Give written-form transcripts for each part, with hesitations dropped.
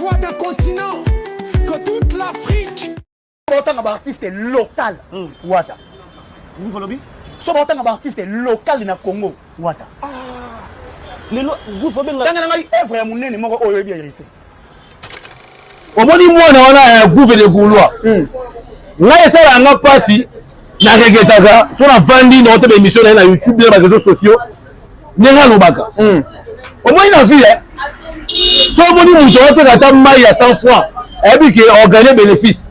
voix d'un continent, que toute l'Afrique. Baotanga baartiste local wata. Nguvu alobi. So baotanga baartiste local na Congo, wata. Lelo Nguvu abenga. Tanga na ngai œuvre ya monene moko oyo oyebi ya Héritier. Omoni mwana wana ya Gouve de Gaulois, ngai esala yanga mpasi, na regretaka so navandi na ote baémission na ye na YouTube na baréseaux sociaux, ndenge alobaka. Omoni, na vie, so omoni moto aoteka ata mai ya 100 francs, ayebi ke ogagner bénéfice.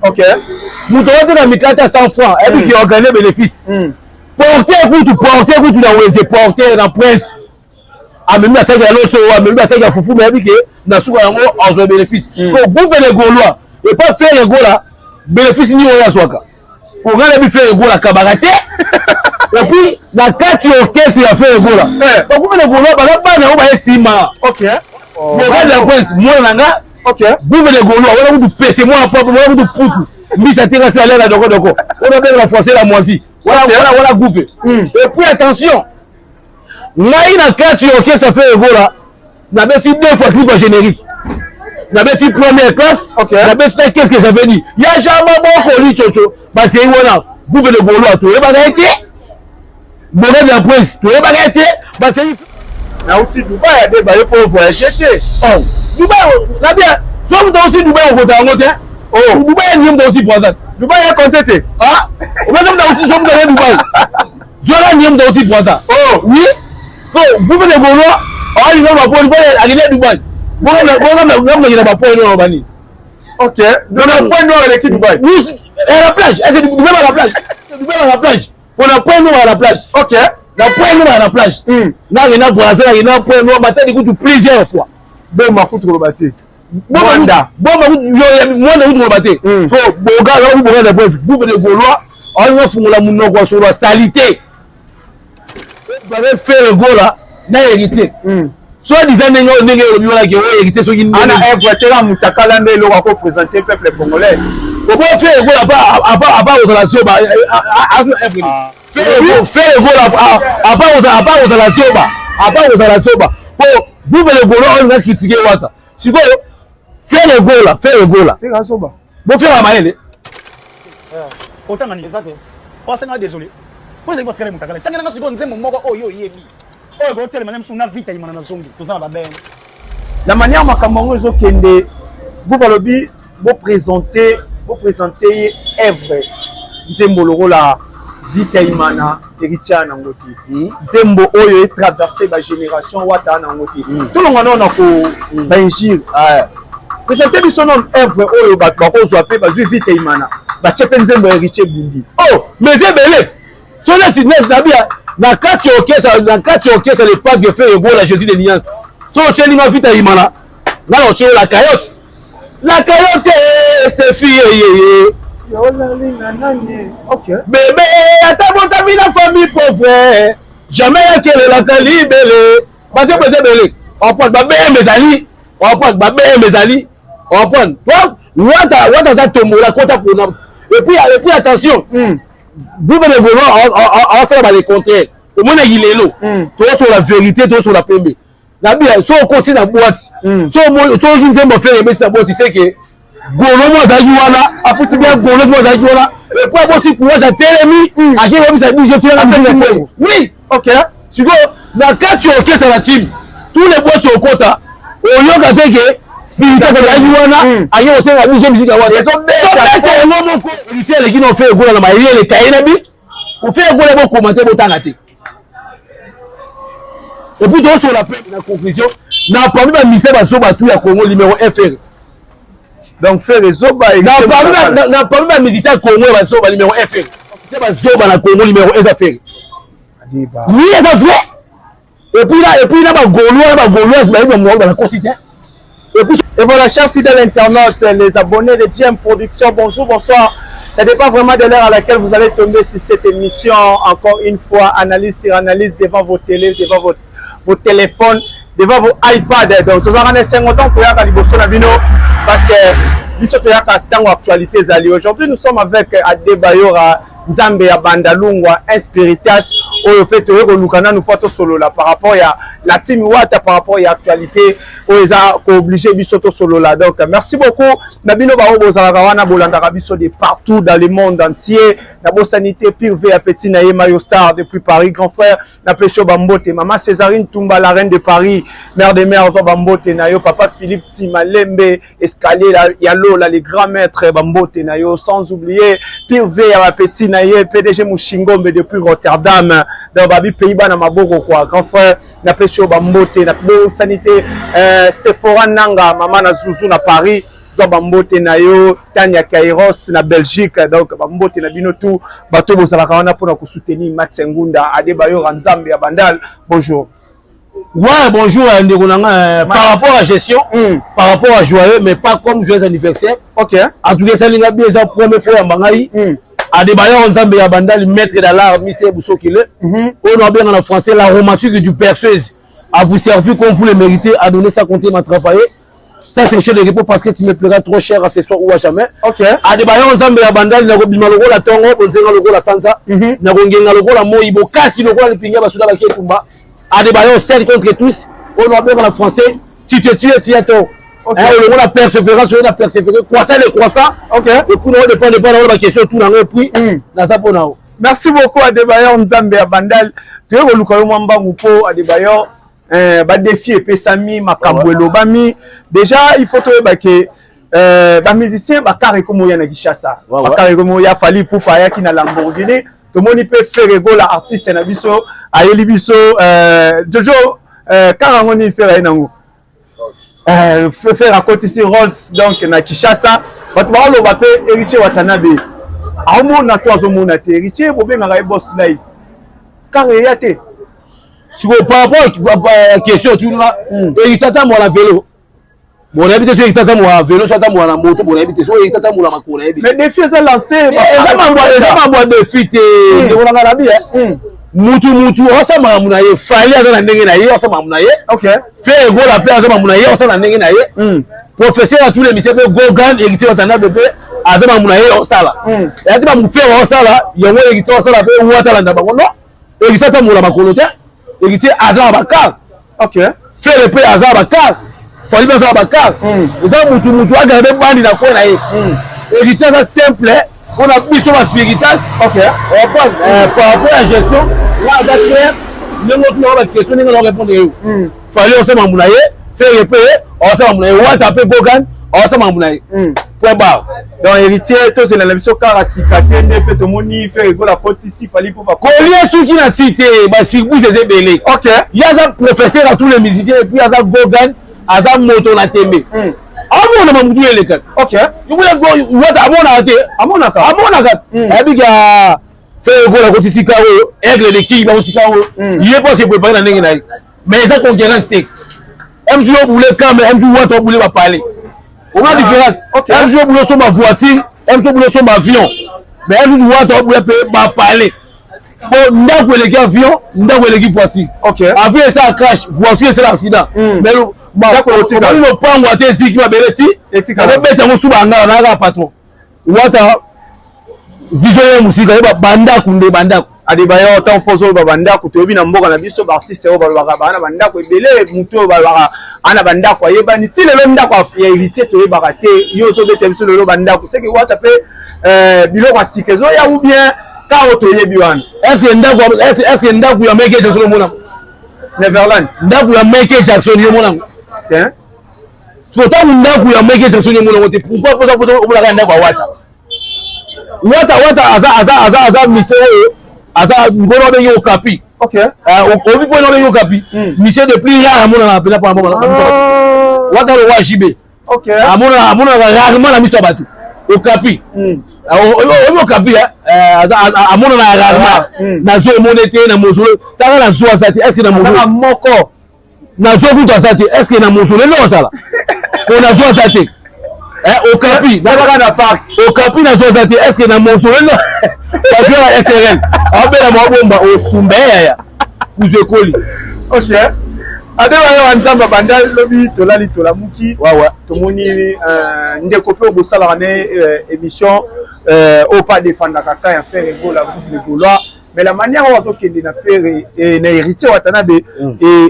Moto aoteka mikate ya 100 francs, ayebi ke ogagner bénéfice. Porteur kutu, porteur kutu na wenze, porteur na Prince, amemi basaki ya loso, amemi basaki ya fufu, bayebi ke na suka yango azwa bénéfice. Po Gouve le Gaulois epa Ferre Gola, bénéfice nini oyo azwaka? Po ngai nayebi Ferre Gola akabaka te. Et puis na kati ya orchestre ya Ferre Gola, baGouve le Gaulois baza bana yango baye nsima. Morale ya Prince, mwana na nga. Gouve le Gaulois wana kutu pese mwana propre, wana kutu putu mbisa te, kasi alela dokodoko wana benga na français la moisi wana wana wana Gouve. Et puis attention, ngai na kati ya orchestre Ferre Gola, nabeti deux fois clip ya générique, nabeti première classe, nabeti na qu'est-ce que j'avais dit ya jama bokoli coco basei wana. Gouve de Gaulois toyebaka ye te, Morel ya Prince toyebaka ye te, basei. Nauti Dubai, adeba ye mpo voyage te. Oh, Dubai nabia so moto auti Dubai okota yango te. Oh, Dubai ya nie, moto auti Braza. Dubai ya konte te. Ah, obeza moto auti, so moto aye Dubai zwaka nie, moto auti Braza. Oh. Oui, so Gouve de Gaulois awalinga baponi mpo akende Dubai, bongamnakenda bapoint nono bani. Ok, donc na Point Noir eleki Dubai. Oui, la plage, est Dubai ba la plage, Dubai ba la plage, mpona Point Noir la plage. Na Point Noir na plage, nakenda Braza, nakenda Point Noir, Matadi kutu plusieurs fois. Boma kutu koloba te. Mwanda, boma Mwanda kutu koloba te. So boga boga de Prince, Gouve de Gaulois alinga fungola monoko asolola salité babe Ferre Gola na Héritier, soit disant ndenge ndenge olobi wana ke oyo Héritier soki ana œuvre te, na mutakala nde eloko akoprésente peuple congolais. Obo Ferre Gola apa kozala zoba, azwa œuvre. Ferre Gola apa kozala zoba, apa kozala zoba po Gouve le Gaulois oyo nga critiquer wata sikoyo. Ferre Gola, Ferre Gola. Ferre azoba. Bofela mayele. Otanga nini? Eza te oasenga désolé mpo ezali kotikala motakala. Tanga nanga sikoyo nzembo moko oyo oyebi, oyo ekotelema na misu na vita imana na zongi, toza na babene. Na manière makambo yango ezokende, Gouve alobi boprésente, boprésente ye œuvre, nzembo lokola Vita Imana, Héritier nango te, nzembo oyo etraverse bagénération, wata nango te. Tolonga nao na ko bainjure, présente biso nano œuvre oyo bato bakozwa mpe bazwi Vita Imana, batie mpe nzembo ya Héritier Bundi. Oh, mais ebele, so neti nabia na kati ya orchestre, na kati ya orchestre le Padre Ferre Gola, Jésus de nuance, so otielinga Vita Imana, nga na otie la cayotte, la cayotte Stefi yeyeye. Bébé ata botami na famille pauvre, jamais yakelelaka libele. Banzembo eza ebele, comprendre, babembe ezali, comprendre, babembe ezali, comprendre. Wata, wata aza tombola kota kuna. Et puis attention, Gouve de Gaulois awasala ba le contraire. Omonaki lelo tozosola vérité, tozosola pembe na bia. So okoti na boîte, so oki nzembo Ferre ebesi na boîte, c'est que golo mo azalaki wana, afuti bien. Golo mo azalaki wana et puis aboti courage, atelemi, ake koyebisa biso tilanga Ferre. Oui, sikoyo na kati ya orchestre na team, tous les boîtes okota, oyoka te ke spiritas azalaki wana, ake kosenga biso musique wana tobeta yango moko. Héritier aleki na Ferre Gola na mayele kaye na bi oFerre Gola. Bokoma te, botanga te. Et puis tozosola mpe na conclusion, na parmi bamusiciens bazoba tu ya Congo, numéro 1 Ferre. Donc Ferre ezoba. Na parmi bamusiciens ya Congo bazoba, numéro 1 Ferre. Bazoba na Congo, numéro 1 eza Ferre. Oui, eza vrai. Et puis na bagaulois na bagauloise bayebi bango banakosi te. Et puis, et voilà, chers fidèles internautes, les abonnés de GM Production, bonjour, bonsoir. Ça dépend vraiment de l'heure à laquelle vous allez tomber sur cette émission. Encore une fois, analyse sur analyse devant vos télés, devant vos téléphones, devant vos iPads. Donc, tout ça, on est 50 ans pour liboso na bino parce que biso toyaka ntango actualité ezali. Aujourd'hui, nous sommes avec Adebayora Nzambe ya Bandalungwa, Inspiritas. Oyo mpe toye koluka nanu mpo tosolola par rapport ya la team Wata, par rapport ya actualité oyo eza koobliger biso tosolola. Donc merci beaucoup na bino baoyo bozalaka wana, bolandaka biso de partout dans le monde entier. Nabosani te Pire V ya petit na ye Mario Star depuis Paris, grand frère, napesi yo bambote. Mama Césarine Tumba, la reine de Paris, mère de mère, ozwa bambote na yo. Papa Philippe Timalembe, escalier ya Lola, le grand maître, bambote na yo. Sans oublier Pire V ya bapeti na ye PDG Mushingombe depuis Rotterdam, donc babi pays bana maboko quoi. Grand frère, napesi yo bambote. Nabosani te Sephora Nanga, mama na Zuzu na Paris, zwa bambote na yo. Tania Kairos na Belgique. Donc bambote na bino tout bato bozalaka wana mpona kosoutenir Max Ngunda Adebayora Nzambe ya Bandal. Bonjour. Ouais, bonjour, ndeko na nga. Par rapport à gestion, par rapport à joyeux, mais pas comme joyeux anniversaire. En tout cas, ça linga bien, eza première fois ya ngai. Adebayor Nzambe ya Bandal, maître de l'art, Mr. Boussokile. Oyo na en français, la romantique du perceuse. À vous servir comme vous le méritez, à donner ça compter, m'a travaillé. Ça, c'est de repos parce que tu me plairas trop cher à ce soir ou à jamais. Adebayor Nzambe ya Bandal, nakobima lokola tongo, bonzenga lokola sanza, nakongenga lokola moi, bokasi lokola lipinga basuda baki etumba. Adebayor seul contre tous. On a bien en français, tu te tues, tu es tort. Hein, on a persévérance, on a persévéré, croissant le croissant. Et puis on dépend de la question tout et puis naza pona. Merci beaucoup Adebayor Nzambe ya Bandal. Toye koluka yo mwa mbangu mpo Adebayor, badéfi epesami, makambo elobami déjà. Il faut toyeba ke bamusicien bacar ekomi oya na Kinshasa, bacar ekomi oya. Fally Ipupa ayaki na Lamborghini. Tomoni mpe Ferre Gola, artiste na biso, ayeli biso Jojo car yango nini Ferre aye nango. Ferre akotisi Rolls donc na Kinshasa. Bato baoloba mpe Héritier Watanabe aomona to azomona te. Héritier, bobengaka ye boss live, car eya te. Sikoyo par rapport à question tuna, Héritier atambola na vélo, bon, nayebi te so Héritier atambola na vélo, so atambola na moto, bon, nayebi te so Héritier atambola makolo, nayebi. Mais défi eza lancé. Eza mambo ya défi te, ndeko na nga. Nabi mutu mutu osala makambo na ye. Fally aza na ndenge na ye, osala makambo na ye. Ferre Gola mpe aza makambo na ye, osala na ndenge na ye. Professeur ya tous les musiciens mpe Gogan, Héritier Watanabe mpe aza makambo na ye, osala. Eya te bamu Ferre osala yango, Héritier osala mpe, watalanda bango. Non, Héritier atambola makolo te. Héritier aza na bacar. Ferre mpe aza na bacar, Fally mpe aza na bacar. Eza mutu mutu agarde bandi na kwe na ye. Héritier aza simple mpona biso baspiritas. Par rapport ya gestion nga aza clair ndenge otunaka baquestion, ndenge na répondre yo. Fally osala makambo na ye, Ferre mpe osala makambo na ye, Wata mpe Gogan osala makambo na ye, point barre. Donc Héritier, tozela na biso kaka sika te nde mpe tomoni Ferre Gola akotisi Fally mpo kolia soki na ti te, basirbouse eza ebele. Ye aza professeur à tous les musiciens et puis aza Gogan, aza moto na tembe, amona mamutu eleka. Wata amonaka te? Amonaka. Amonaka, ayebi ka Ferre Gola akotisi ka oyo Aigle de King bakotika oyo ye mpo ase préparé na ndenge na ye, mais eza concurrence te. Mzu obule kame, mzu Wata obule bapale, omona différence. Mzu obule osomba voiture, mzu obule osomba avion, mais mzu Wata obule mpe bapale po ndako eleki avion, ndako eleki voiture. Avion esala crash, voiture esala accident, mais omoni lopango ate eziki mabele ti akobeta yango su bangala na kaka patron Wata vision ya mosika ye bandako nde bandako. Adebayor, ntango mpo ozoloba bandako, toyebi na mboka na biso baartiste oyo balobaka baa na bandako ebele. Motu oyo balobaka aa na bandako ayebani ti lelo. Ndako ya Héritier toyebaka te. Yo ozobeta biso lelo bandako, seke Wata mpe biloko ya sika ezoya ou bien ka oyo toyebi wana? Est ce que ndako ya Michael Jackson omona? Neverland. Ndako ya Michael Jackson yo omonango? So ntango ndako ya Michael Jackson yo omonango te, pourquoi omonaka ndako ya Wata? Wata, Wata aza aza aza aza mise oyo aza ngolo abengi Okapi. Obi mpo abengi Okapi, mise de plus rare amonana mpena mpona Wata le roi JB. Amonanaka rarement na miso ya bato. Okapi, oyebi Okapi amonana rarement. Nazo omona ete na mosolo tanga na zo aza te. Est ce que na mosolo moko nazo kutu aza te? Est ce que na mosolo eloko asala po nazo aza te? Okapi nazaka na park. Okapi nazo aza te. Est ce que na mosolo bazo ya SRL abela mwa bomba osumba yaya kuzu ekoli? Ok, Adebayor Nzambe, banda lobi tolali tolamuki, tomoni ndeko mpe obosalaka ne émission oyo mpe adefandaka ka ya Ferre Gola, groupe de Gaulois. Mais la manière oyo azokende na Ferre na Héritier Watanabe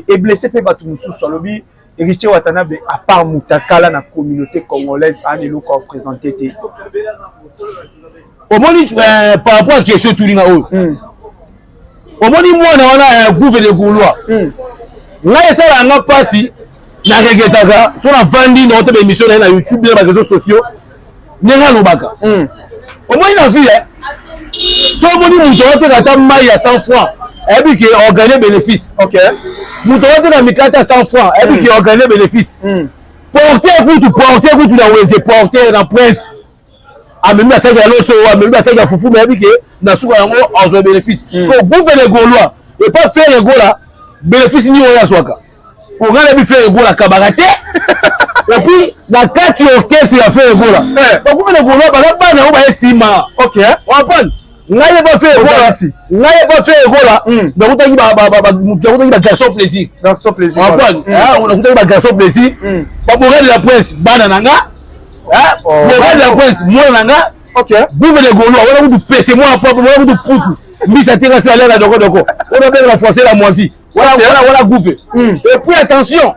eblesse mpe bato mosusu. Alobi Héritier Watanabe, à part mutakala na communauté congolaise, ana eloko areprésente te. Omoni, par rapport à question etulinga oyo, omoni mwana wana Gouve de Gaulois, ngai esala yanga mpasi, na regretaka so navandi na oteba émission na ye na YouTube na baréseaux sociaux, ndenge alobaka. Omoni, na vie, so omoni moto aoteka ata mai ya 100 francs, ayebi ke ogagner bénéfice. Moto aoteka mikate ya 100 francs, ayebi ke ogagner bénéfice. Porter kutu, porter kutu na wenze, porter na Prince, amemi basaki ya loso, amemi basaki ya fufu, me ayebi ke na suka yango azwa bénéfice. Po Gouve le Gaulois epa Ferre Gola, bénéfice nini oyo azwaka? Po ngai nayebi Ferre Gola akabaka te. Et puis na kati ya orchestre ya Ferre Gola, baGouve le Gaulois baza bana oyo baye nsima. Comprendre ngai, epa Ferre Gola, ngai epa Ferre Gola nakutaki bagarçon plaisir. Comprendre, nakutaki bagarçon plaisir, baBorel de la Prince, bana na nga, Borel de la Prince, mwana na nga. Gouve de Gaulois wana kutu pese mwana propre, wana kutu putu mbisa te, kasi alela dokodoko wana benga na français la moisi wana, wana Gouve. Et puis attention,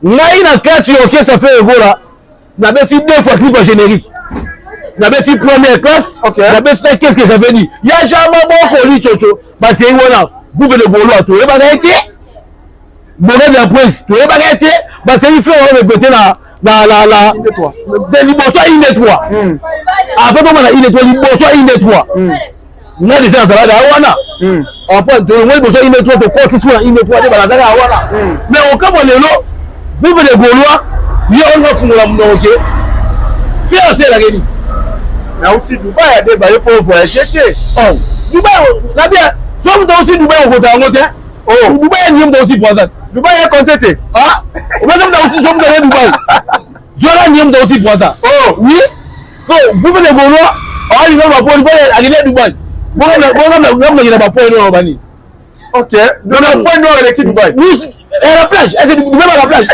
ngai na kati ya orchestre Ferre Gola, nabeti deux fois clip ya générique, nabeti première classe, nabeti na qu'est-ce que j'avais dit ya jama bokoli coco basei wana. Gouve de Gaulois toyebaka ye te, Borel de la Prince toyebaka ye te. Basei Ferre wana répété na liboso ya une trois, avant tobana une trois, liboso ya une trois, nga déjà nazalaka wana. Après tolongo liboso ya une trois, tokoti so na une trois nde balazaka wana. Mais okamwa lelo, Gouve de Gaulois ye olinga ofungola monoko ke Ferre aselaka nini? Nauti Dubai, Adeba, ye mpo voyage te. Dubai na bien, so moto auti Dubai, okota yango te. Dubai ya niye, moto auti Brazza. Dubai ekonte te. Obeza moto auti, so moto aye Dubai, zwaka niye, moto auti Brazza. Oui, so Gouve de Gaulois alinga baponi mpo akende Dubai, bongamnakenda bapoint noir bani. Ok, donc na Point Noir eleki Dubai? La plage, est ce que Dubai baka plage?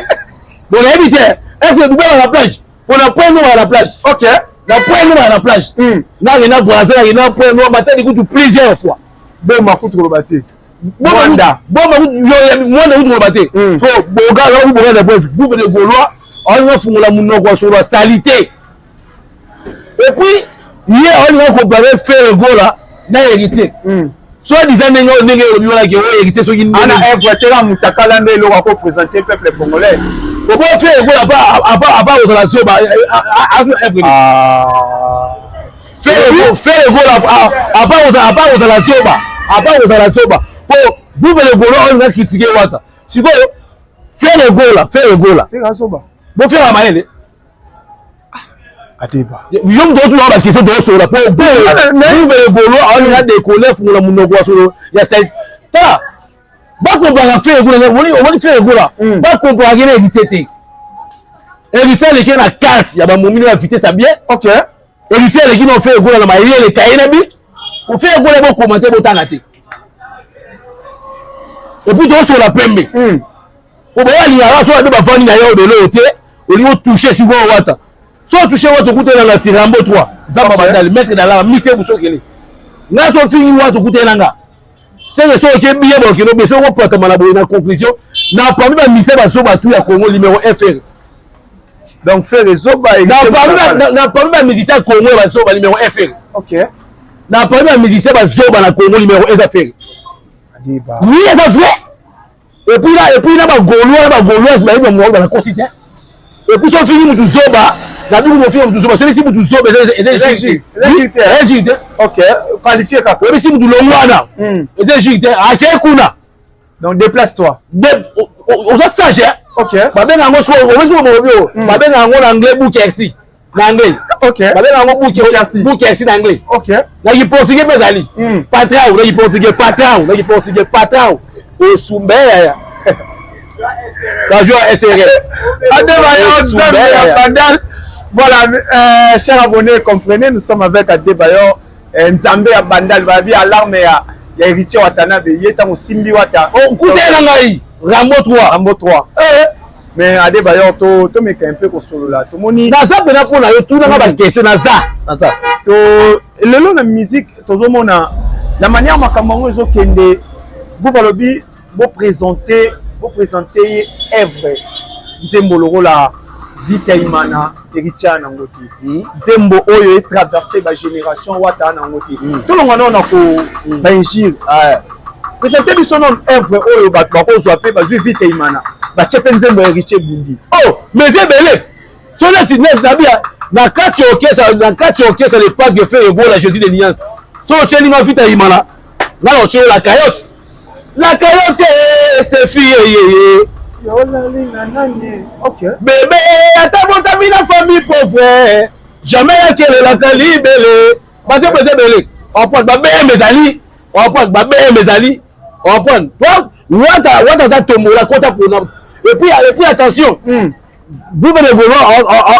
Bon, nayebi te, est ce que Dubai baka plage? Mpona Point Noir na plage. Na Point Noir na plage, nakenda Brazza, nakenda Point Noir, Matadi kutu plusieurs fois. Boma kutu koloba te. Mwanda, boma Mwanda kutu koloba te. So boga boga na boss Gouve de Gaulois alinga fungola monoko ya solo salité. Et puis ye alinga comparer Ferre Gola na Héritier, soit disant ndenge olobi wana ke oyo Héritier soki ana œuvre te, na mutakala nde eloko akoprésente peuple congolais. Obo Ferre Gola apa kozala zoba, azwa œuvre. Ferre Gola apa kozala zoba, apa kozala zoba, po Gouve le Gaulois oyo nga critique wata sikoyo Ferre Gola, Ferre Gola bofela mayele. Adeba. Yo moto otuna baquestion, tokosola po Gouve le Gaulois aolinga décolle, fungola monoko ya solo ya tala. Bakompraka Ferre Gola, omoni Ferre Gola, bakompraka na Héritier te. Héritier aleki na carte ya bamomino ya vitesse ya bien. Héritier aleki na Ferre Gola na mayele kaye na bi Ferre Gola. Bokoma te, botanga te, et puis tokosola pembe po boyo alingaka so abe bavandi na yo lelo te. Olingi otouche sikoyo wata, so otouche wata, okutela na tirambo 3 Nzamba Bandali, maître dalala mister Busokele. Nga so ofingi wata, okutela nga seke so oke biye bokende obe soki okopatama na boye. Na conclusion, na parmi bamusiciens bazoba tu ya Congo, numéro 1 Ferre. Donc Ferre zoba? Na parmi bamusiciens ya Congo ya bazoba, numéro 1 Ferre. Na parmi bamusiciens bazoba na Congo, numéro 1 eza Ferre. Oui, eza vrai. Et puis na bagaulois na bagauloise bayebi bango banakosi te. Et puis so ofingi mutu zoba na bino, mofinga mutu zoba, soyebisi mutu zoba, eza injure te. Ok, qualifié kaka. Oyebisi mutu longwana, eza injure te, ake kuna. Donc déplace toi. Oza sage. Babenga yango so obesi bolobi oyo, babenga yango na anglais bukerti, na anglais. Babenga yango bukerti na anglais. Na kiportugais mpe ezali patrão, na kiportugais patrão, na kiportugais patrão osumbe yaya kazwa SRL. Adebayor Bandal. Voilà, chers abonnés, comprenez, nous sommes avec Adebayor Nzambe ya Bandal, babi alarme ya Héritier Watanabe, ye ntango simbi wata. Okutela ngai Rambo 3. Rambo 3. Mais Adebayor, to tomeka un peu kosolola. Tomoni naza mpena mpona yo, tunanga baquestion, naza. To lelo na musique tozomona. La manière makambo yango ezokende, Gouv alobi boprésente, boprésente ye œuvre nzembo lokola Vita Imana, Héritier nango te. Nzembo oyo etraverse ba génération wata nango te. Tolonga nao na ko ba injure. Présente biso nano œuvre oyo bato bakozwa mpe bazwi Vita Imana, batie mpe nzembo ya Héritier Bundi. Oh, mais ebele so neti neti na bia na kati ya orchestre, na kati ya orchestre le Padre Ferre Gola Jésus de Nuance, so otyeli nga Vita Imana, nga na otyeli la cayotte, la cayotte Stephi yeyeye. Ok. Bébé ata botami na famille pauvre, jamais akelelaka libele. Banzembo eza ebele, comprendre babm ezali, comprendre babm ezali, comprendre wata wata aza tombola kota pona. Et puis attention, gouvernement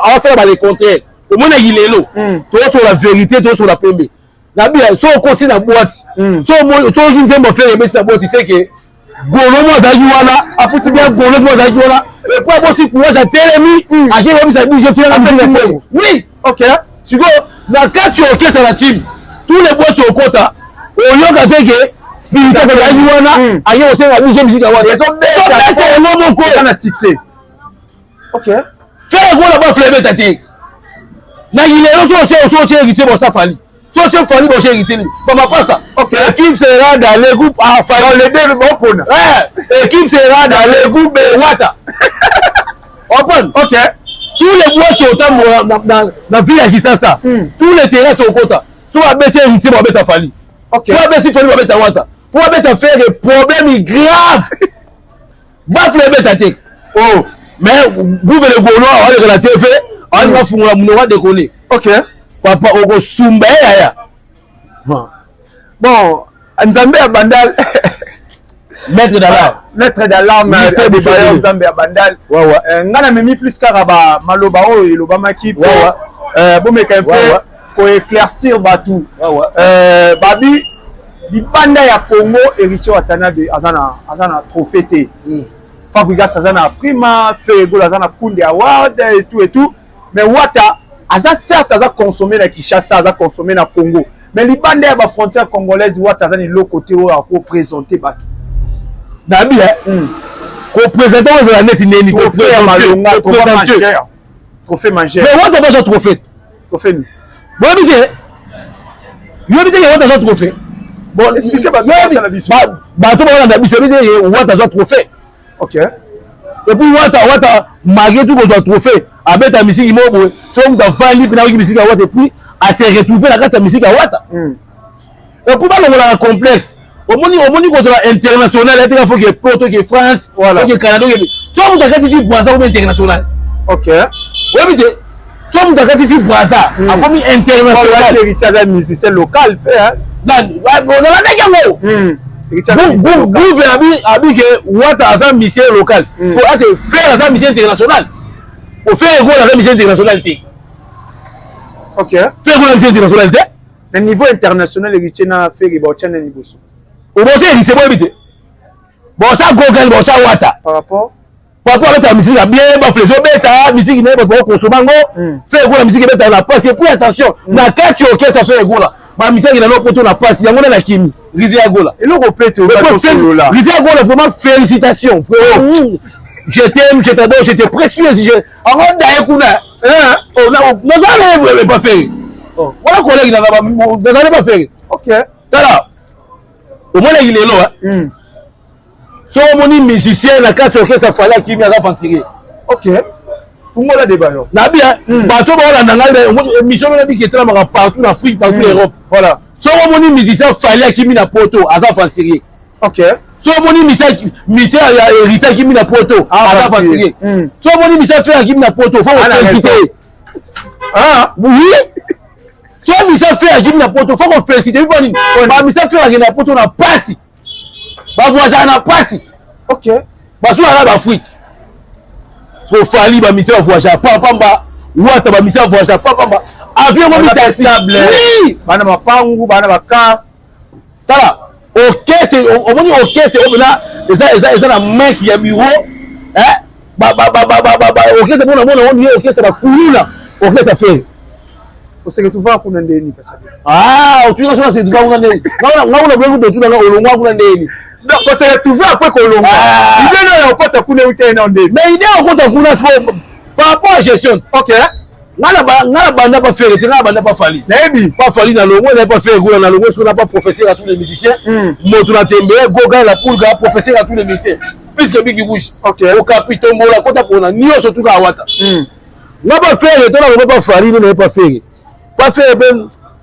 aosala ba le contraire. Omonaki lelo tozosola vérité, tozosola pembe na bia. So okoti na boîte, so oki nzembo Ferre ebesi na boîte, c'est que golo mo azalaki wana, afuti bien. Golo mo azalaki wana et puis aboti courage, atelemi, ake koyebisa biso tilanga musique ya Ferre, oui. Ok. Sikoyo na kati ya orchestre na team, tous les boîtes okota, oyoka te ke spiritas azalaki wana, ake kosenga biso musique ya wana, tobeta yango moko. Eza na succès. Ok. Ferre Gola bafle ebeta te na lelo. So otie, so otie Héritier, bosa Fally, so otie Fally, botie Héritier, bamapasa. Équipe sera dans le groupe ah Fally. Les deux bopona. Équipe sera dans le groupe Wata, comprendre. Ok. Tous les boîtes otambola na ville ya Kisasa, tous les terrasses okota, so babeti Héritier, babeta Fally. Ok. So babeti Fally, babeta Wata. Po babeta Ferre, problème grave, bato ebeta te. Oh, mais gouvernement gaulois aleka na TV, alinga fungola monoko, adekole. Ok. Papa, okosumba ye yaya. Bon, Nzambe ya Bandal. Maître d'alarme. Maître d'alarme. Ministère de Bayo Nzambe ya Bandal. Wawa. Nga namemi plus kaka ba maloba oyo elobamaki po bomeka mpe koéclaircir bato. Babi libanda ya Congo, Héritier Watanabe aza na trophée te. Fabregas aza na Afrima, Ferre Gola aza na Kunde Award et tout et tout, mais Wata aza, certes aza consommé na Kinshasa, aza consommé na Congo, mais libanda ya bafrontière congolaise, Wata aza na eloko te oyo akoprésente bato. Nabi koprésente oyo ezala neti neni? Trophée ya malonga, trophée majeur, trophée majeur. Mais Wata bazwa trophée. Trophée nini? Boyebi te, yoyebi te ke Wata azwa trophée. Bon, explique bato na biso. Bato baolanda biso, yebi te ke Wata azwa trophée. Ok. Et puis Wata malgré tout kozwa trophée, abeta misiki moko boye, soki moto avandi mpena ayoki misiki ya Wata et puis ase retrouve na kati ya misiki ya Wata. Et puis balongolaka complexe. Omoni kozala international eteka, faut ke poto, ke France, ke Canada, ke so moto akati ti Braza komi international. Ok. Oyebi te, so moto akati ti Braza, akomi international. Héritier aza musicien local mpe. Nalandaki yango. Gouve abi ke Wata aza musicien local, po ase Ferre aza musicien international. O Ferre Gola aza musicien international te. Ok. Ferre Gola musicien international te. Na niveau international, Héritier na Ferre baotya na liboso? Obosi Héritier, boyebi te, bosa Gogel, bosa Wata. Par rapport? Papa abeta musique ya bien, bafle ezobeta musique na ye, bato bakokonsoma yango. Ferre Gola musique ebetaka na pasi. Et puis attention, na kati ya orchestre Ferre Gola, bamisaki na lopoto na pasi yango nde nakimi Rise ya Gola. Eloko pe tosolola. Rise ya Gola, vraiment félicitations frérot, je t'aime, je t'adore, je te précieuse, je yango daye kuna nazala epa Ferre wana, collègue nanga, nazala epa Ferre. Ok. Tala, omonaki lelo, soki omoni musicien na kati ya orchestre Fally akimi, aza aventurier. Ok, fungola débat yo. Nabi bato baolanda ngai, émission wana biki etelamaka partout na Afrique, partout na Europe. Voilà. Soki omoni musicien Fally akimi na poto, aza aventurier. Ok. Soki omoni musicien ya Héritier akimi na poto, aza aventurier. Soki omoni musicien Ferre akimi na poto, faut koféliciter. Ah oui, soki musicien Ferre akimi na poto, faut koféliciter. Mpo nini? Bamusicien Ferre akende na poto na pasi, bavoyageaka na pasi. Ok. Bazwaka baAfrique. So Fally, bamusicien bavoyagaka pambamba. Wata, bamusicien bavoyagaka pambamba, avion ekomi taxi. Oui, bana mapangu, bana bakar. Tala orchestre, omoni orchestre oyo mpena eza na manque ya bureau. Orchestre mpona mona oni orchestre bakuluna, orchestre Ferre. Ose retrouva kuna ndeni kasi. Ah, otuna so na se retrouva kuna ndeni. Nga kuna boye kutu otuna nga olongwa kuna ndeni. Donc ose retrouva après kolongwa. Ah. Idée na yo okota kuna euta na ndeni. Mais idée okota kuna siko par rapport à gestion. OK. Nga na banda pa Ferre te, nga na banda pa Fally. Nayebi. Pa Fally na longwe, na pa Ferre kuna na longwe siko na pa professeur à tous les musiciens. Moto na tembe, Goga la Pulga, professeur à tous les musiciens. Puisque Big Rouge. OK. Okapi tombola kota pona nyonso tuka awata. Nga pa Ferre to na longwe pa Fally ne pa Ferre. Pa Ferre pe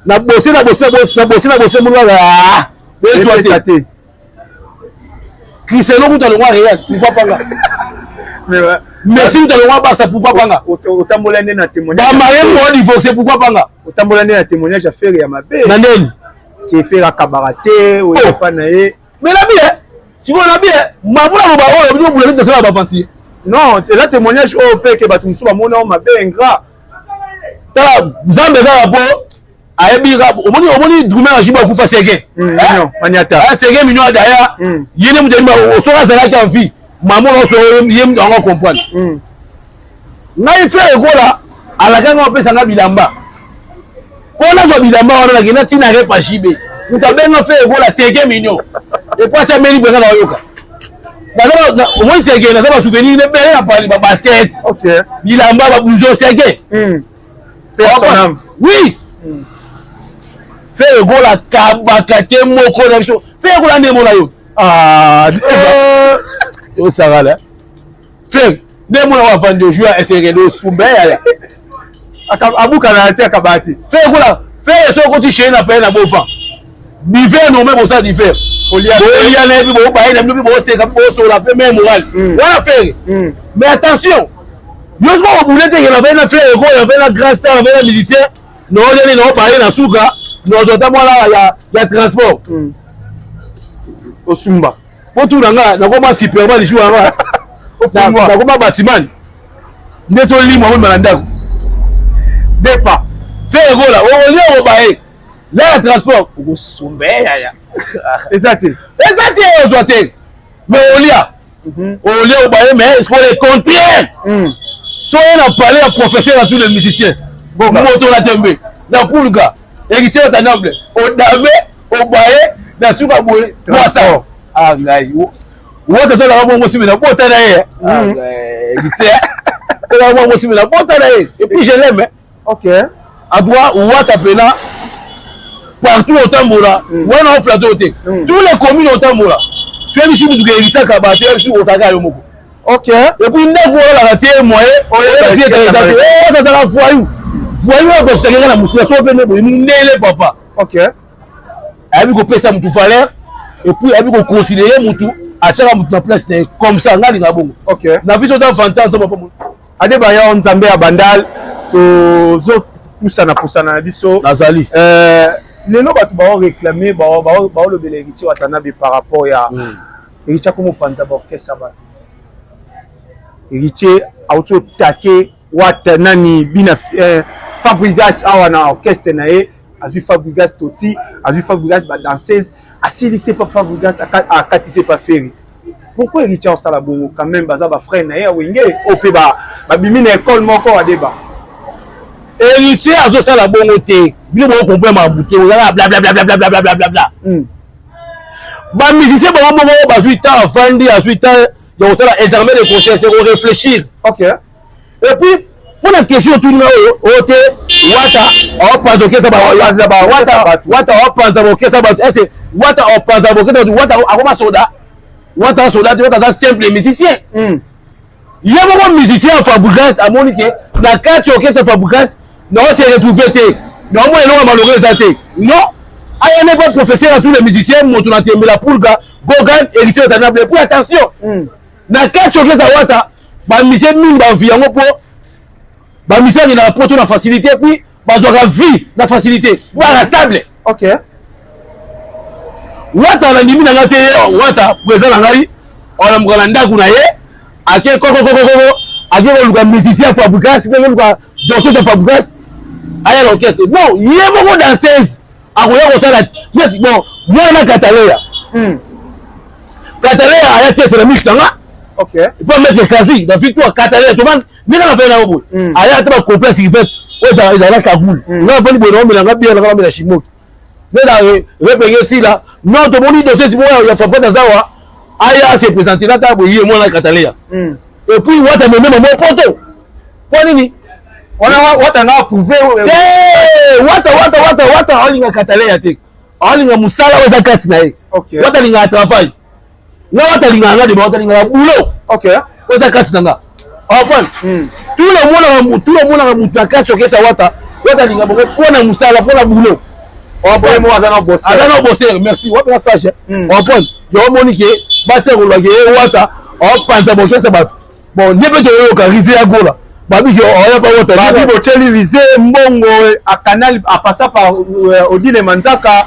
na bosse na bosse na bosse na bosse na bosse mulu ah. Ezwa te. Cristiano kuta longwa Real, pourquoi pas nga? Messi kuta longwa Barça, pourquoi pas nga? Otambola nde na témoignage. Ba marié mo divorcé, pourquoi pas nga? Otambola nde na témoignage ya Ferre ya mabe. Na ndeni? Ke Ferre akabaka te, oyo pa na ye. Mais la bien, tu vois la bien, mabula mo ba oyo bino bula nde sala ba aventure. Non, eza témoignage oyo pe ke bato mosusu bamona yo mabe ingrat. Tala Nzambe kaka po ayebi kaka omoni omoni drummer ya Jibo akufa Seguin. Maniata. Seguin mignon adaya. Ye nde moto ayebi soki azalaki en vie, mama na oso ye moto yango comprendre. Ngai frère Gola alaka nga apesa nga bilamba. Mpo nazwa bilamba wana nakenda ntina repa JB. Moto abenga frère Gola Seguin mignon. Et puis atia meli mpenza na oyoka. Omoni Seguin naza ba souvenir ebele na pali ba basket. Bilamba ba blouson Seguin. Oui. Ferre Gola kabaka te moko na biso. Ferre Gola nde mona yo. Ah, osakala. Ferre nde mona wa vandi ojoue ya SRL osumba yaya. Abukana te akabaka te. Ferre Gola, Ferre soki okoti chez na paye na bofa. Diver normal bosala diver. Bolia na ye mpe bobaye na bino mpe boseka mpe bosola mpe meme moral. Wana Ferre. Mais attention, yo soki okobule te ke na na Ferre Gola, na grand star, na musicien, naolia nini naobaye na suka, nazwa ata mwana ya transport. Osumba. Po tuna nga nakoma superman jour wana. Nakoma Batman. Nde tolimwa omema na ndako. Depa. Ferre Gola, okolia okobaye. La ya transport okosumba yaya. Eza te. Eza te ozwa te. Mais olia. Olia obaye mais c'est pour le contraire. So ye na palais ya professeur ya tous les musiciens. Moto na tembe. Na pulga. Héritier Watanabe. Odame, obaye, na suka boye. 300. Ah ngai. Wata azalaka bongo simi na bota na ye. Héritier. Azalaka bongo simi na bota na ye. Et puis je l'aime. Ok. En tout cas, Wata pena partout otambola, wana oflato te. Tous les communes otambola. Soki biso mutu keyelisaka bato ya biso ozalaka yo moko. Ok. Et puis ndako olalaka te moyen oyeba si ete eza te. Wata azalaka voyou. Voyou oyo akokisaka nga na mosala so mpe boye mundele papa. Ok. Ayebi kopesa mutu valeur et puis ayebi koconsidérer mutu atiaka mutu na place na ye comme ça nga alinga bongo. Ok. Na vie toza vanta ensemble papa. Adebayor Nzambe ya Bandal tozo pusana pusana na biso. Nazali. Lelo bato bao réclamer bao bao lobela Héritier Watanabe par rapport ya Héritier akomi kopanza ba orchestre ya bato. Héritier auti otake wata nani bina Fabregas awa na orchestre na ye, azwi Fabregas toti, azwi Fabregas ba danseuse, asilisi pa Fabregas akatisi pa Ferre. Pourquoi Héritier osala bongo quand même baza ba frère na ye ya Wenge oyo pe babimi na école moko Adeba. Héritier azosala bongo te. Bino boko comprendre makambo te, ozala bla bla bla bla bla bla bla bla bla. Ba musiciens bango moko bazwi temps afandi, azwi temps ya kosala examen de conscience, ya ko réfléchir. Ok. Et puis pour la question otuni nga oyo, oyo te Wata aopanza orchestre ba Wata Wata aopanza orchestre bato. Est-ce que Wata aopanza orchestre bato, Wata akoma soda? Wata soda te, Wata aza simple musicien. Ye moko musicien ya Fabregas amoni ke na kati ya orchestre Fabregas na se retrouver te. Na omona eloko ya malonga eza te. Non, aya n'est pas professeur à tous les musiciens, moto na tembela Pulga, Gogan, Héritier Watanabe. Et puis attention, na kati ya orchestre Wata, ba musiciens mingi ba vie yango po ba musiciens na poto na facilité puis bazwaka vie na facilité, baka stable. Ok. Wata na ndimi na nga te, Wata président na ngai, olamuka na ndako na ye, ake koko koko koko, ake koluka musicien Fabregas, pe koluka danseuse ya Fabregas, aya na orchestre. Non, ye moko danseuse akoya kosala neti bon, mwana na Kataleya. Kataleya aya te na misu na nga. Epa maître Kazi na victoire Kataleya toma ndenge na fai na boye. Aya ata ba complexe qui fait oyo ezala cagoule. Nga fani boye na omela nga bien na nga chimoki. Nde na repenge sila non tomoni dossier moko ya Fabrice Azawa aya se présenter na ta boye ye mwana Kataleya. Et puis wata meme mamo poto. Kwa nini? Wana wata nga approuvé. Te wata wata wata wata alinga Kataleya te. Alinga musala oyo eza kati na ye. Wata alingaka travail. Nga wata alingaka nga deba wata alingaka boulot. Oyo eza kati na nga. Comprendre? Tout le monde mutu na kati okesa wata wata alinga bongo mpo na musala mpo na boulot. Aza na bosser. Merci. Wata na sage. Comprendre? Yo omoni ke basi ya koloba ke ye wata aopanza bokesa bato. Bon, nde mpe toyoka Rise ya Gola. Babi ke oya pa wata. Babi botyeli Rise mbongo a canal a passa par Odile Manzaka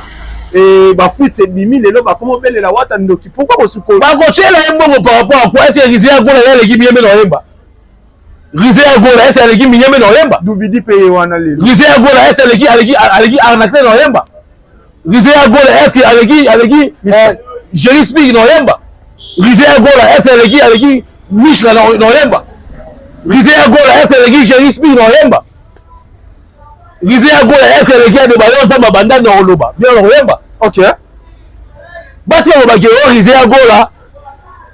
et ba fuite ebimi lelo bakoma obelela wata ndoki. Pourquoi bosuko? Bakotyela ye mbongo par rapport à quoi? Est-ce que Rise ya Gola ye aleki minyembe na oyemba? Rise ya Gola est-ce que aleki minyembe na oyemba? Dubidi pe ye wana lelo. Rise ya Gola est-ce que aleki aleki aleki arnaque na oyemba? Rise ya Gola est-ce que aleki aleki Jerry Speak na oyemba? Rise ya Gola est-ce que aleki aleki Mishka na oyemba? Rise ya Gola est-ce que aleki Jerry Speak na oyemba? Rise ya Gola est-ce que aleki Adebayo Nzamba banda na oloba bien na oyemba? OK. Bati balobaki oyo Rise ya Gola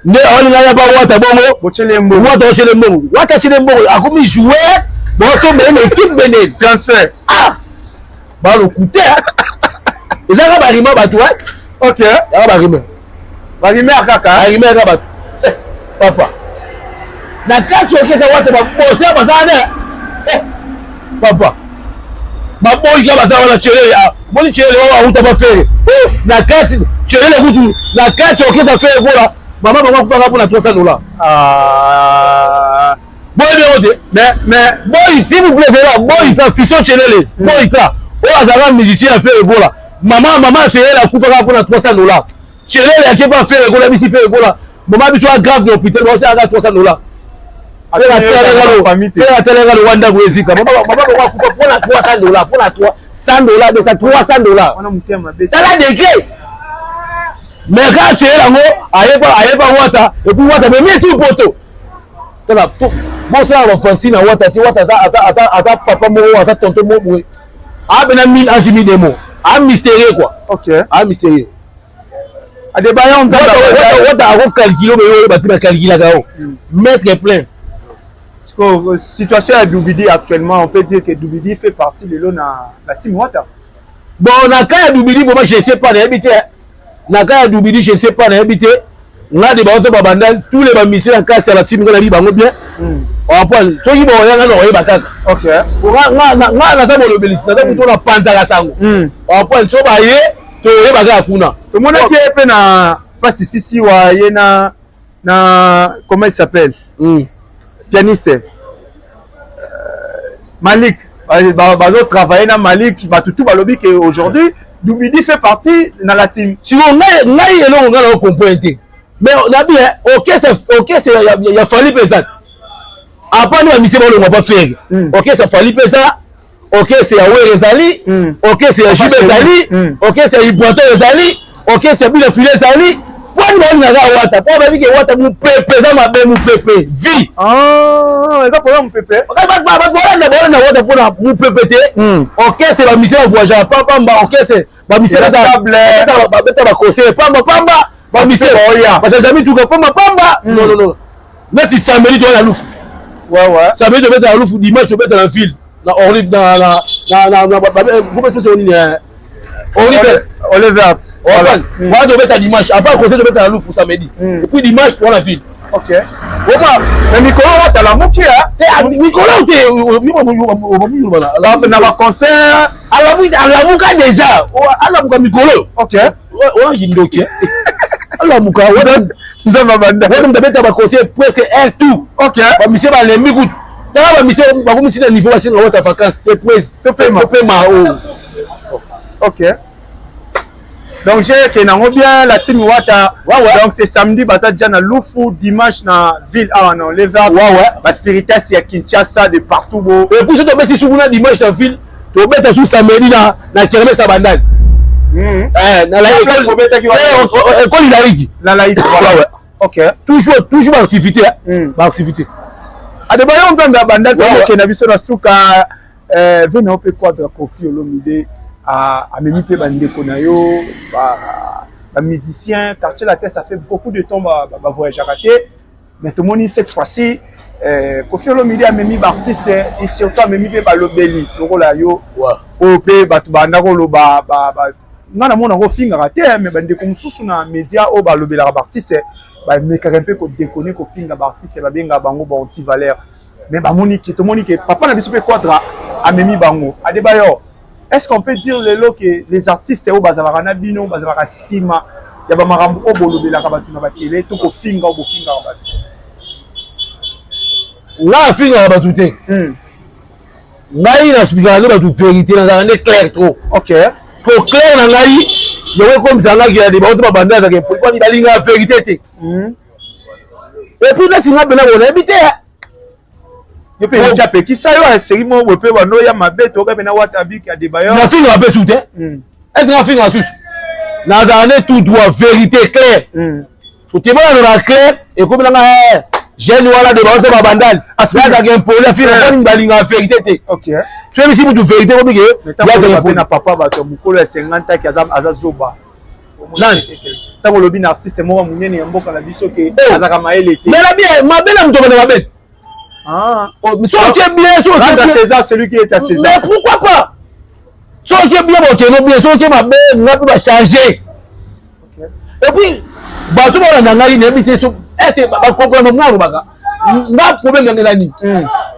nde awalinga ya ba wata bongo botyeli mbongo wata otyeli mbongo wata atyeli mbongo akomi joueur bosomba ye na équipe bene transfert. Ah balokute eza kaka barima bato. OK. Yaka barima. Barima kaka. Barima kaka bato papa na kati okesa wata babose baza wana papa baboyi kaka baza wana chelele boni chelele oyo auta bafere na kati chelele kutu na kati okesa fere kola mama bango akufaka mpona $300. Boyebi yango te. Mais boyi s'il vous plaît zela boyi ka fiston chelele boyi ka oyo azalaka musicien ya fere gola mama mama chelele akufaka mpona $300. Chelele ake pa fere gola bisi fere gola mama biso a grave na hôpital baosalaka $300. Fere atelenga lokwa ndako ezika mama bango akufa mpona $300 mpona $100 200 $300. Wana motema mabe. Tala degré. Mais kaka chelele yango ayepa ayepa wata et puis wata mais sur poto tala bosala bafanti na wata te. Wata aza aza aza aza papa moko aza tonton moko boye abena mille ange mille démon a mystérieux quoi. OK. A mystérieux. Adebayo Nzamba. Wata akocalcule oyo oyeba te bacalculaka yo maître plein. Situation ya Doubidi actuellement, on peut dire que Doubidi fait partie lelo na la team Wata. Bon, na cas ya Doubidi vraiment je ne sais pas, nayebi te. Na cas ya Doubidi je ne sais pas, nayebi te. Nga de baoto babanda tous les bamisio na kati ya la team nga nayebi bango bien. Comprendre soki boyanga na oyeba kaka. OK. Nga nga naza bolobeli naza moto na panzaka sango. Comprendre so baye toyeba kaka kuna. Tomonaki ye mpe na pasi sisi wa ye na na comment il s'appelle? Pianiste Malik bazo travailler na Malik batutu balobi que aujourd'hui Doubidi fait partie na la team. Sikoyo ngai ngai eloko ngai na comprendre te mais nabi orchestre orchestre ya Fally mpe eza apani bamisie balongwa pa Ferre orchestre Fally mpe eza orchestre ya Were ezali orchestre ya Jibe ezali orchestre ya Ibrator ezali orchestre ya Bila File ezali pwani balingaka wata po bayebi ke wata mopepe eza mabe mopepe vie. Eza mpona mopepe. Bato balanda balanda wata mpona mopepe te. Orchestre bamisie bavoyagaka pambamba orchestre bamisie babeta baconseil pamba pamba bamisie bachange mituka pamba pamba. Non non non neti samedi toya na Lufu. Samedi tobeta na Lufu, dimanche tobeta na ville na Orly na na na na na groupe nini Orly. Ole verte. Wana tobeta dimanche après concert tobeta na Lufu samedi et puis dimanche toa na ville. OK. Oma Mais mikolo wata lamuki mikolo te. Na baconcert. Alamuka déjà alamuka mikolo. OK. Orange ndoki alamuka. Nzamba banda. Wana moto abeta baconcert presque un tout. OK. Bamisie balembi kutu tala bamisie bakomisi na niveau basenga wata vacance te prise. Topema. Topema o. OK. Donc j'ai que nango bien la team Wata. Ouais. Donc c'est samedi baza déjà na Lufu, dimanche na ville awa na Leva. Ouais. Ba spiritas ya Kinshasa de partout bo. Et puis tobeti su kuna dimanche na ville, tobeta su samedi na kermesse ya Bandali. Na la Place bobetaki wana. École laïque. Na laïque. Voilà. Ouais. Toujours, toujours baactivité, baactivité. Adebayor, Nzambe abanda, tokokenda biso na suka. Ve na yo mpe Quadra Kofi Olomide amemi mpe bandeko na yo bamusicien Quartier Latin. Ça fait beaucoup de temps bavoyageaka te, mais tomoni cette fois-ci Kofi Olomide amemi baartiste et surtout amemi mpe balobeli lokola yo, oyo mpe bato banda koloba. Nga namona yango ofingaka te, mais bandeko mosusu na média oyo balobelaka baartiste bamekaka mpe kodéconner, kofinga baartiste, babengaka bango ba anti valeur. Mais bamoni ke, tomoni ke papa na biso mpe Quadra amemi bango. Adebayor, est-ce qu'on peut dire lelo ke les artistes oyo bazalaka na bino bazalaka nsima ya bamakambo oyo bolobelaka bato na batele to kofinga oyo bofingaka bato? Nga afingaka bato te. Ngai nasupikaka nde bato vérité, nazalaka nde clair trop. Po clair na ngai yango ekomisa ngaki ya deba oto babanda azalaka impoli, balingaka vérité te. Et puis neti nga mpena bonayebi te. Yo mpe eti apekisa yo aseri moko boye mpe bando ya mabe, toyoka mpe na wata biki Adebayor. Nafingaka mpe su te. Est-ce nga fingaka susu? Nazala nde tout droit, vérité claire. Otebona na clair ekomi nanga jeune wana de baoto babandali azalaka impoli, afinga. Balingaka vérité te. Soyebisi mutu vérité, komi ke na papa bato ya mokolo ya 50 aki aza zoba. Nani? Ntango olobi na artiste moko monene ya mboka na biso ke azalaka mayele te. Mais na bien mabe na moto bana mabe. Soki oke bien, soki Rendre à César celui qui est à César. Mais pourquoi pas? Soki oke bien, bokende bien. Soki oke mabe, nga mpe bachange. Et puis bato balanda ngai, nayebi te ese bacomprendre mwa alobaka. Nga problème yango eza nini?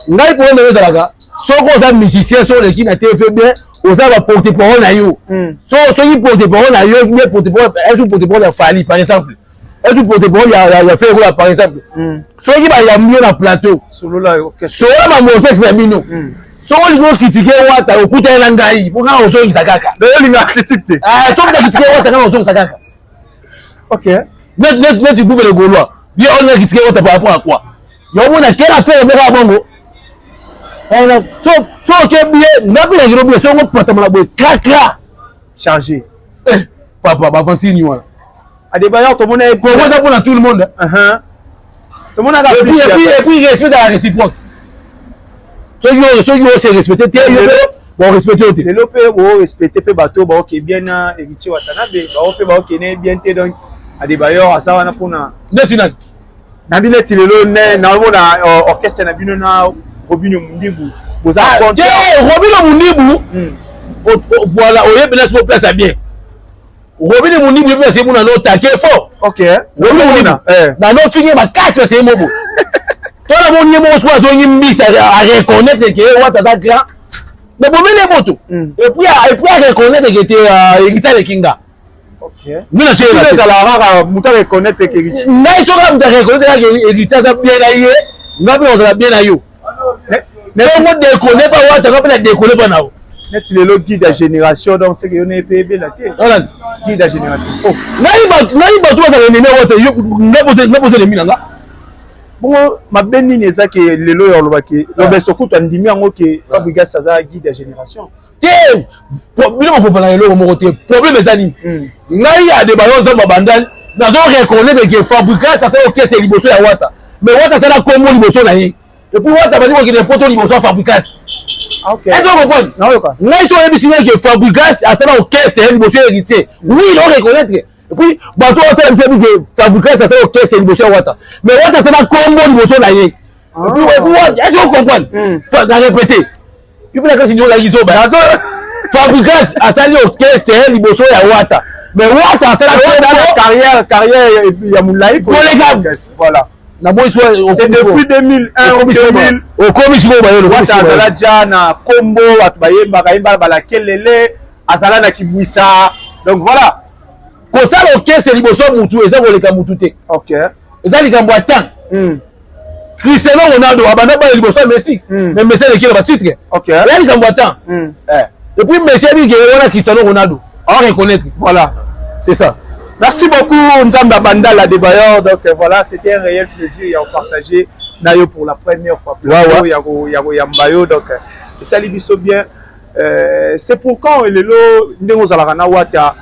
Ngai problème yango ezalaka, soki oza musicien, soki oleki na TV bien, oza ba porte parole na yo. Soki porte parole na yo bien, porte parole etu, porte parole ya Fally par exemple, etu porte parole ya Ferre Gola par exemple, soki bayambi yo na plateau, solola bambo orchestre na bino. Soki olingi ocritiquer Wata, okutani na ngai po kaka ozongisa kaka. Olinga critique te. Soki na critiquer Wata, kaka ozongisa kaka. Neti Gouve le Gaulois, ye olinga critiquer Wata par rapport à quoi? Yomona quelle affaire moko ya bongo. So oke bien, nga mpe nakino bien. Songo patama boye krakra. Chargé. Papa, bavantini wana. Adebayor, tomona ye. Congo eza mpona tout le monde. Tomonaka. Et puis respect à la réciproque. Soki ose respecte te, yo mpe borespecte yo te. Lelo mpe borespecte mpe bato baoke bien na Héritier Watanabe, bao mpe baokene bien te. Donc Adebayor aza wana mpona Neti nani? Na bino neti lelo ne naomona orchestre na bino na Robino Mundibu boza. Te, Robino Mundibu, voilà, oyebi na siko place ya bien. Robino Mundibu yebi ase muna no take fort. Robino Mundibu na no finge makasi ase mobo tona moni ye moko siko azongi mbisa, areconnaître ke Wata aza grand, mais bomeli ye moto et puis areconnaître ke te Héritier aleki nga. Ezala kaka moto areconnaître ke Ngai soki moto areconnaître kaka Héritier aza bien na ye, nga mpe ozala bien na yo. Songo déconne pa Wata, nga mpe na déconne pa na yo. Neti lelo guide ya génération, donc seke yo na ye mpe ebela te, guide ya génération. Ngai bato bazala ennemi ya Wata, nga boza ennemi na nga. Bongo mabe nini eza ke lelo oyo olobaki Lobeso kutu andimi yango ke Fabregas aza guide ya génération? Te, bino bokopana eloko moko te. Problème eza nini? Ngai Adebayo Nzambe abandani, nazo reconnaître ke Fabregas asala orchestre liboso ya Wata, mais Wata asala kombo liboso na ye. Et puis Wata bandi kokende poto liboso ya Fabregas. Est comprendre ngai? So oyebisi ngai ke Fabregas asala orchestre liboso ya Héritier, oui, o reconnaître. Et puis bato oyo otala biso yebi ke Fabregas asala orchestre liboso ya Wata, mais Wata asala kombo liboso na ye. Et puis est comprendre na répété, yo mpe na kasi ozalaki zoba. Fabregas asali orchestre liboso ya Wata, mais Wata asala Carrière ya molai. Koleka. Voilà. Namoni. C'est depuis 2001, 2000. Okomi sikoyo bayelo. Wata azala ja na kombo, bato bayembaka, yembaka balakelele, azala na kibwisa, donc voilà. Kosala orchestre liboso ya mutu eza koleka mutu te. Eza likambo ya temps. Cristiano Ronaldo abanda bala liboso ya Messi, mais Messi aleki na batitre. Eza likambo ya temps. Et puis Messi abiki wana Cristiano Ronaldo awa reconnaître. Voilà. C'est ça. Merci beaucoup, Nzamba Bandal Adebayor. Donc voilà, c'était un réel plaisir à partager na yo pour la première fois. Ya koyamba yo. Donc esali biso bien. C'est pour quand lelo ndenge ozalaka na Wata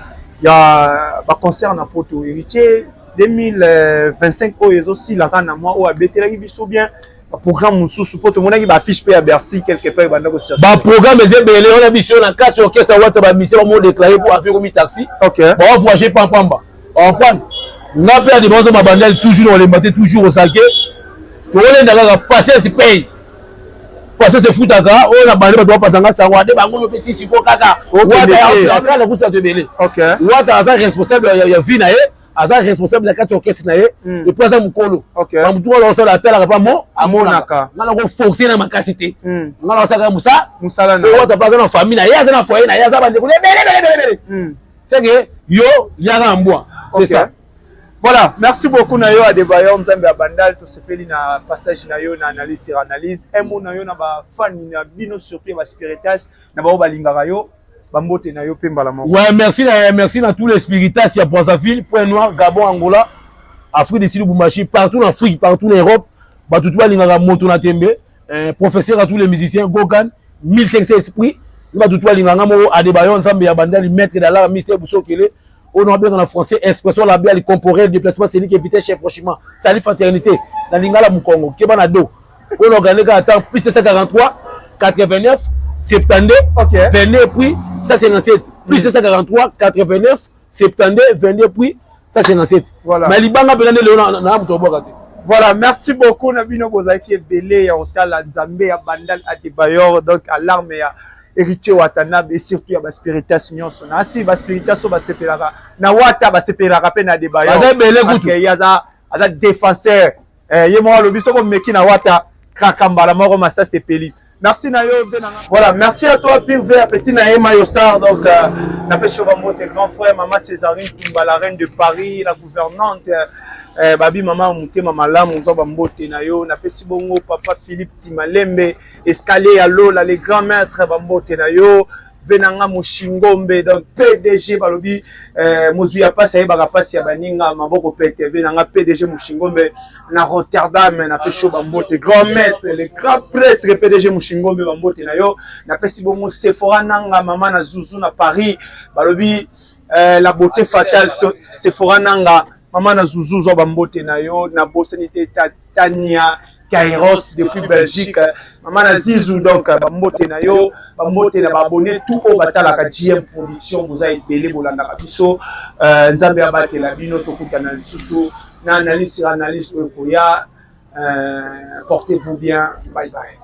ya baconcert na poto, Héritier? 2025 oyo ezosila kaka na mwa oyo abetelaki biso bien baprogramme mosusu mpo tomonaki baaffiche mpe ya Bercy quelque part ebanda kosir. Baprogramme eza ebele wana. Biso na kati ya orchestre Wata, bamusiciens bamo déclaré mpo affaire komi taxi, baovoyage pampamba. Comprendre nga mpe adi bazo mabandali toujours na olemba te, toujours osake tokolenda kaka. Patience paye, patience efutaka. Oyo na bande bato bapatanga sango ade bango yo mpe ti siko kaka Wata kusa bato ebele. Wata aza responsable ya vie na ye, aza responsable na kati ya orchestre na ye, et puis aza mokolo. Bamutu wana osala atalaka pa mo amonaka. Nga na koforce na makasi te, nga na osalaka mosala. Wata mpe aza na famille na ye, aza na foyer na ye, aza bandeko ebele ebele ebele ebele. C'est que yo liaka na mbwa, c'est ça. Voilà, merci beaucoup na yo Adebayor Nzambe ya Bandal. Tosepeli na passage na yo na analyse sur analyse. Un mot na yo na bafani na bino, surtout ya baspiritas na bao balingaka yo, bambote na yo mpe mbala moko. Ouais, merci na, merci na tous les spiritas ya Brazzaville, Point Noir, Gabon, Angola, Afrique du Sud, Lubumbashi, partout en Afrique, partout en Europe. Bato tu balingaka moto na tembe, professeur à tous les musiciens, Gogan, 1500 esprits. Bato tu balingaka nga moko Adebayor Nzambe ya Bandali, maître d'Alar, Mister Busokele. Oyo nabenga na français expression labiale corporelle, déplacement scénique, vitesse, chevauchement, salut, fraternité na lingala mokongo keba na do. Oyo na organique ata plus 243 89 72 22 puis 157, plus 243 89 72 22 puis 157. Voilà. Mais libanga mpena nde lelo na moto obwaka te. Voilà, merci beaucoup na bino bozalaki ebele ya kotala Nzambe ya Bandal Adebayor, donc alarme ya Héritier Watanabe et surtout ya baspiritas nyonso. Na asi baspiritas oyo basepelaka na Wata, basepelaka mpe na Adebayor. Baza ebele Parce kutu. que ye aza défenseur. Ye moko alobi soki omeki na Wata kaka mbala moko masasi epeli. Merci na yo mpe na nga. Voilà, merci à toi Pire Vert, petit na Mayo Star. Donc napesi yo bambote, grand frère, mama Césarine Tumba, la reine de Paris, la gouvernante, babi mama motema malamu, ozwa bambote na yo. Napesi bongo papa Philippe Timalembe, escalier ya Lola, le grand maître, bambote na yo. Ve na nga Moshingombe, donc PDG, balobi mozwi ya pasi ayebaka pasi ya baninga. Maboko pete, ve na nga PDG Moshingombe na Rotterdam, napesi yo bambote, grand maître, le grand prêtre PDG Moshingombe, bambote na yo. Napesi bongo Sephora Nanga, mama na Zuzu na Paris, balobi la beauté fatale, Sephora Nanga, mama na Zuzu, zwa bambote na yo. Nabosani te Tania Kairos depuis Belgique, mama na Zizu, donc bambote na yo. Bambote na baabonnés tout oyo batalaka GM Production. Boza ebele bolandaka biso, Nzambe abatela bino. Tokutana lisusu na analyse sur analyse oyo ekoya. Portez-vous bien, bye bye.